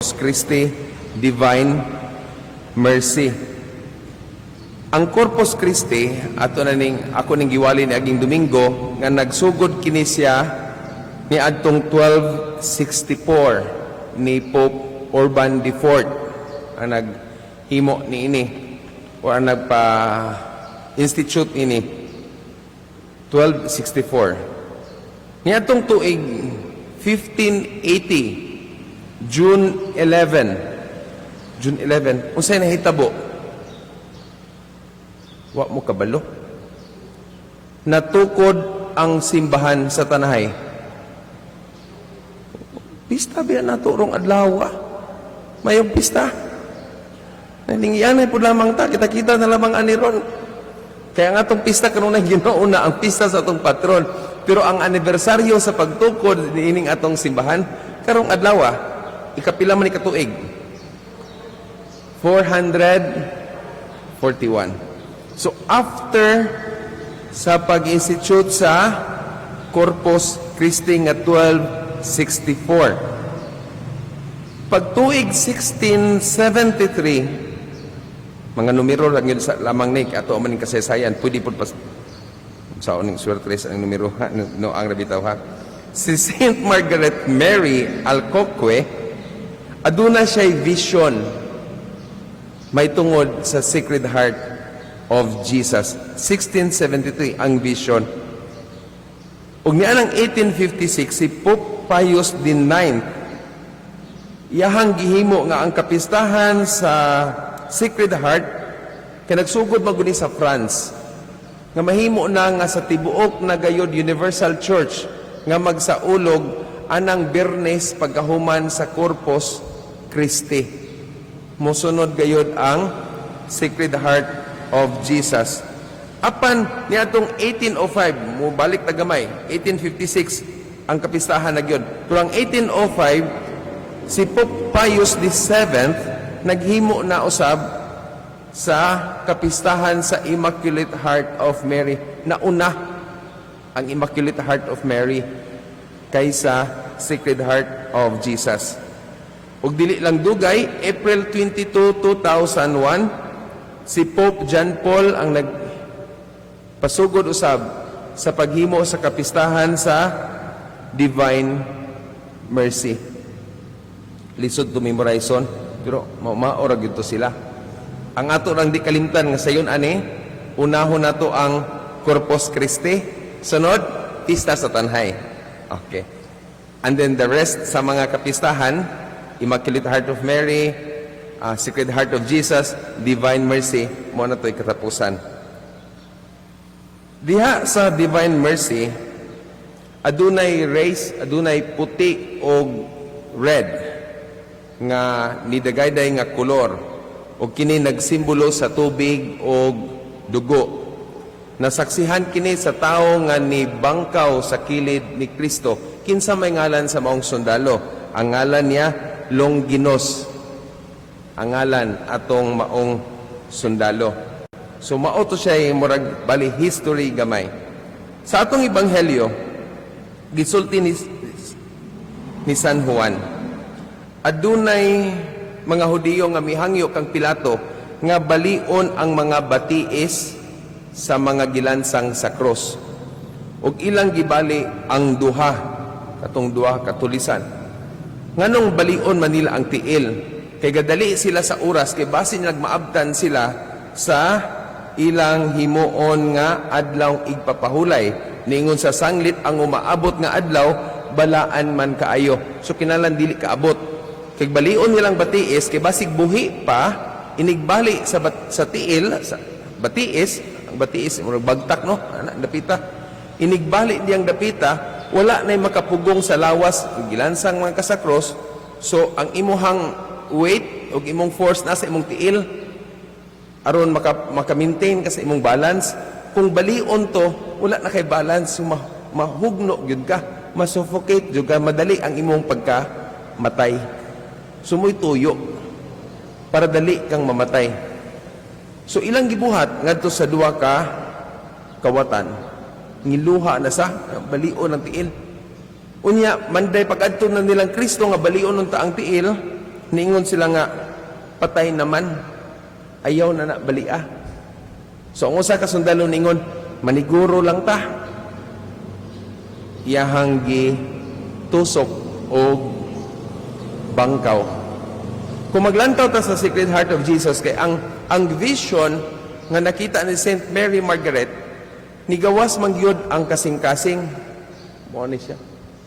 Christi, Divine Mercy. Ang Corpus Christi, ato na ning ako ning giwali ni aging Domingo nga nagsugod kini siya ni adtong 1264 ni Pope Urban IV ang naghimo niini o ang nagpa institute ini 1264. Ni atong tuig 1580, June 11, June 11, unsay nahitabo? Wa mo kabalo? Natukod ang simbahan sa Tanahay. Pista biya nato rong adlaw. Mayong pista. Naningianay po lamang ta, kita-kita na lamang ani ron. Kaya nga atong pista kanunay ginauna ang pista sa atong patron. Pero ang anibersaryo sa pagtukod niining atong simbahan karong adlaw, ikapila man ni katuig? 441. So after sa pag-institute sa Corpus Christi nga 1264. Pagtuig 1673, mga numero lang yun sa lamang ni ato man ning kasaysayan, pwede pud pas sa uning swerte sa ang numero ha, no, ang rabitaw ha. Si Saint Margaret Mary Alacoque, aduna siya vision may tungod sa Sacred Heart of Jesus. 1673 ang vision. Ug niya ang 1856, si Pope Pius IX iyahang gihimo nga ang kapistahan sa Sacred Heart, kay nagsugod maguni sa France, nga mahimo na nga sa tibuok na gayod Universal Church nga magsaulog anang Biyernes pagkahuman sa Corpus Christi. Mosunod gayod ang Sacred Heart of Jesus. Apan niadtong 1805, mo balik ta gamay, 1856 ang kapistahan na gyud. Pero ang 1805, si Pope Pius VII naghimo na usab sa kapistahan sa Immaculate Heart of Mary. Nauna ang Immaculate Heart of Mary kaysa Sacred Heart of Jesus. Ug dili lang dugay, April 22, 2001, si Pope John Paul ang nagpasugod usab sa paghimo sa kapistahan sa Divine Mercy. Lisod to memorize, pero mao ra gyud to sila. Ang ato lang di kalimtan nga sayon ani, unahon nato ang Corpus Christi, sunod pista sa Tanhay. Okay. And then the rest sa mga kapistahan, Immaculate Heart of Mary, Sacred Heart of Jesus, Divine Mercy, mao na to'y katapusan. Diha sa Divine Mercy, adunay race, adunay puti o red nga nidagayday nga kolor o kini nagsimbolo sa tubig o dugo. Nasaksihan kini sa tao nga ni bangkaw sa kilid ni Kristo. Kinsa may ngalan sa maong sundalo? Ang ngalan niya Longinos. Ang ngalan atong maong sundalo. So mao to siya, murag bali history gamay. Sa atong ebanghelyo, gisulti ni San Juan, adunay mga Hudiyo nga mihangyo kang Pilato nga balion ang mga batiis sa mga gilansang sa krus. Ug ilang gibali ang duha, katong duha katulisan. Nganong balion man nila ang tiil? Kay gadali sila sa oras, kay basin nagmaabtan sila sa ilang himuon nga adlaw igpapahulay. Niingon sa sanglit ang umaabot nga adlaw, balaan man kaayo. So kinahanglan dili kaabot. Kay balion nilang batiis kay basig buhi pa, inigbali sa tiil, sa batiis, ang batiis murag bagtak, no, ana dapita. Inigbali diyang dapita, wala nay makapugong sa lawas, gilansang mga kasakros. So ang imuhang weight ug imong force nasa imong tiil aron maka maintain ka sa imong balance. Kung balion to, wala na kay balance, so mahugno gyud ka, masuffocate gyud ka, madali ang imong pagka matay. So mo'y tuyo para dali kang mamatay. So ilang gibuhat ngadto sa duha ka kawatan, ngiluha na sa balion ang tiil. Unya manday pag-adto na nilang Kristo nga balion unta ang tiil. Niingon sila nga patay naman, ayaw na na balia. So ang usa ka sundalo ningon, "Maniguro lang ta." Iyahang gi tusok og bangkaw. Kung maglantaw ta sa Sacred Heart of Jesus, kay ang vision nga nakita ni Saint Mary Margaret, nigawas man gyud ang kasing-kasing. Mao ni siya.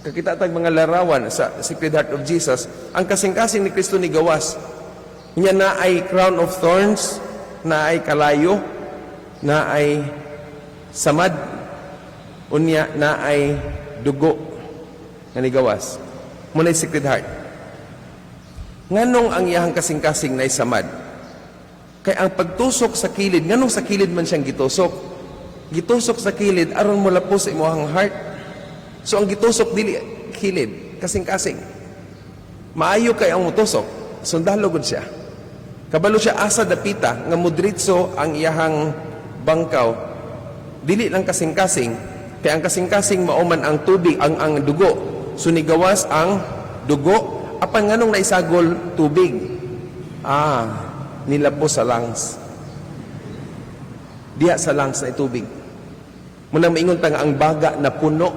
Kakita tag mga larawan sa Sacred Heart of Jesus, ang kasing-kasing ni Kristo nigawas. Nya na ay crown of thorns, na ay kalayo, na ay samad, unya na ay dugo nga nigawas. Mao na Sacred Heart. Nganong ang iyahang kasing-kasing na samad? Kay ang pagtusok sa kilid, nganong sa kilid man siyang gitusok? Gitusok sa kilid aron molapos sa imong heart. So ang gitusok dili kilid, kasing-kasing. Maayo kay ang mutusok, sundalo gud siya. Kabalo siya asa dapita nga mudritso ang iyahang bangkaw. Dili lang kasing-kasing, kay ang kasing-kasing mao man ang tubig, ang dugo. So nigawas ang dugo, apan nganong naisagol tubig? Ah, nilapos sa lungs. Diha sa lungs na tubig. Munang maingon ta nga ang baga na puno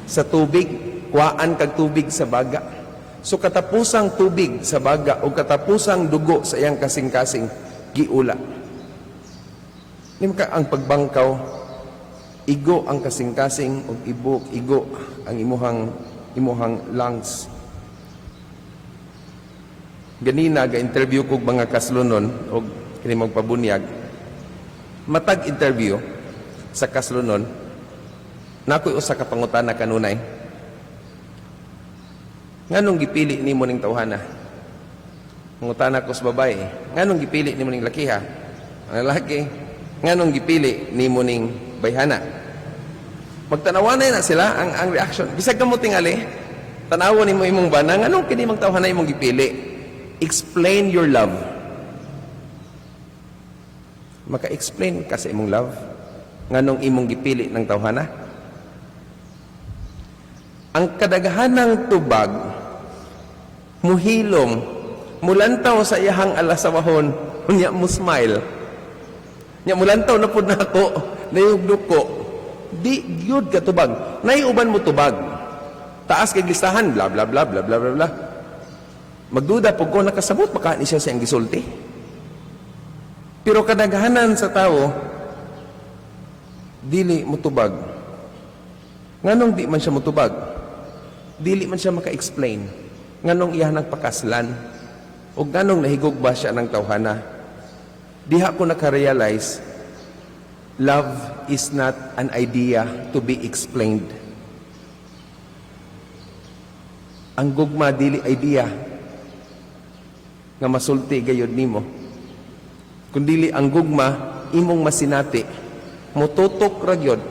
sa tubig, kuhaan kag tubig sa baga. So katapusang tubig sa baga o katapusang dugo sa iyang kasing-kasing giula. Nim ka ang pagbangkaw, igo ang kasing-kasing ug ibuk igo ang imuhang lungs. Ganina ga-interview kog mga kaslonon og kini magpabunyag. Matag interview sa kaslonon, nakoy usa ka pangutana kanunay. Nganong gipili nimo ning tawhana? Mangutana ko sa babae, nganong gipili nimo ning lakiha? Ang lalaki, nganong gipili nimo ning bayhana? Magtanawanay na sila ang reaction. Bisag kamo tingali, tanawan nimo imong bana, nganong kini mang tawhana imong gipili? Explain your love. Maka-explain ka sa imong love. Nganong imong gipili ng tawhana? Ang kadaghanang tubag, muhilom, mulantaw sa iyahang alasawahon, unya mo smile. Nya mulantaw na pud nako, nayog duko. Di gyud ka tubag. Nay uban mo tubag. Taas kay listahan, bla bla bla bla bla bla bla. Magduda pug ko, nakasabot baka ni siya sa iyang gisulti. Pero kadaghanan sa tao dili motubag. Nganong di man siya motubag? Dili man siya maka-explain. Nganong iya nagpakaslan? O nganong nahigugma ba siya ng tawhana? Diha ko naka-realize, love is not an idea to be explained. Ang gugma dili idea nga masulti gayud nimo. Kundili ang gugma imong masinati. Mututok ra gyud.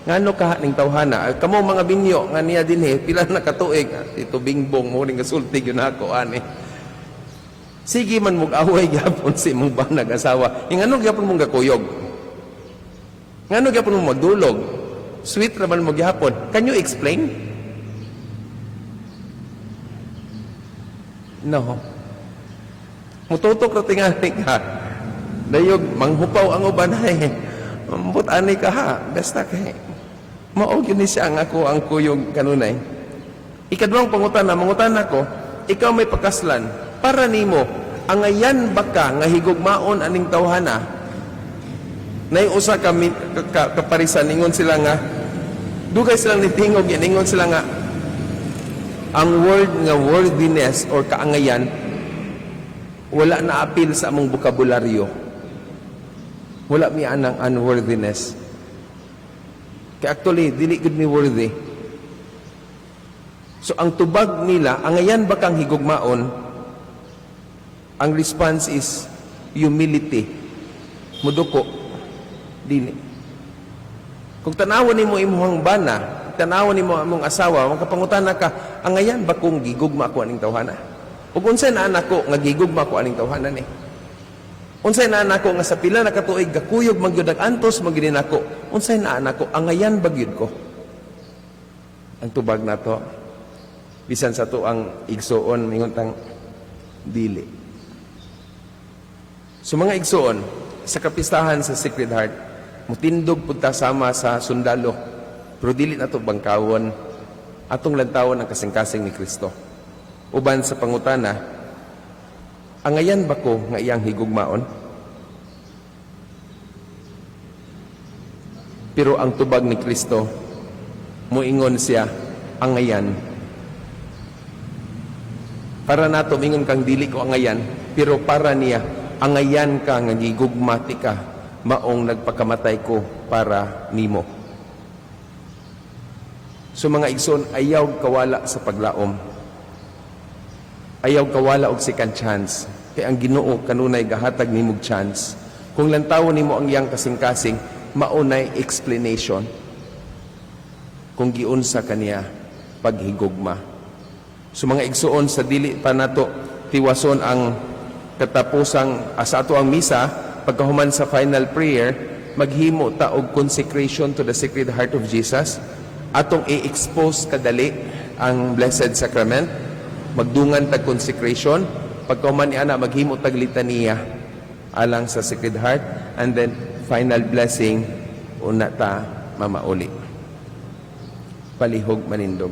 Ngano ka ning tawhana? Kamo mga binyo nga niya dinhi pila na katuig, Tito Bingbong mo ning gasulti gyud nako ani. Sige man mog away gyapon si imong banag asawa. Ngano gyapon mong gakuyog? Ngano gyapon mo magdulog? Sweet ra man mo gyapon. Can you explain? No. Mututok ra tingali ka. Dayog manghupaw ang uban ay. Ambot ani ka ha, basta kay mao gyud ni siya ang ako ang kuyog kanunay. Ikaduhang pangutana, mangutana ko, ikaw may pakaslan, para nimo angayan ba ka nga higugmaon aning tawhana? Nay usa ka, kaparisan, ningon sila nga dugay silang nitingog yan, ningon sila nga ang word nga worthiness or kaangayan wala na apil sa among bokabularyo. Wala mi anang unworthiness. Kaya actually, dili gud mi worthy. So ang tubag nila, angayan ba kang higugmaon? Ang response is humility. Muduko. Dili. Kung tanawon nimo imong bana, tanawon nimo imong asawa, makapangutana ka, angayan ba kung gigugma ko aning tawhana? Ug unsay naa nako nga gigugma ko aning tawhana ni? Unsay naa nako nga sa pila na katuig gakuyog man gyud, antos man gyud nako? Unsay naa nako, angayan ba gyud ko? Ang tubag nato bisan sa to ang igsuon, mingon tang Dili. So mga igsoon, sa kapistahan sa Sacred Heart, mutindog pud ta sama sa sundalo. Pero dili nato bangkawon, atong lantawon ang kasing-kasing ni Kristo. Uban sa pangutana, angayan ba ko nga iyang higugmaon? Pero ang tubag ni Kristo, muingon siya, angayan. Para nato mingon kang dili ko angayan, pero para niya, angayan ka nga gigugmati ka, maong nagpakamatay ko para nimo. So mga igsoon, ayaw kawala sa paglaom. Ayaw kawala og second chance. Kay ang Ginoo kanunay gahatag nimog chance. Kung lantawon nimo ang iyang kasing-kasing, maunay explanation kung giunsa kaniya paghigugma. So mga igsoon, sa dili pa nato tiwason ang katapusang sa ato ang misa, pagkahuman sa final prayer, maghimo ta og consecration to the Sacred Heart of Jesus. Atong i-expose kadali ang Blessed Sacrament, magdungan tag consecration. Pagkahuman ni ana, maghimo tag litaniya alang sa Sacred Heart and then final blessing, una ta mamauli. Palihog manindog.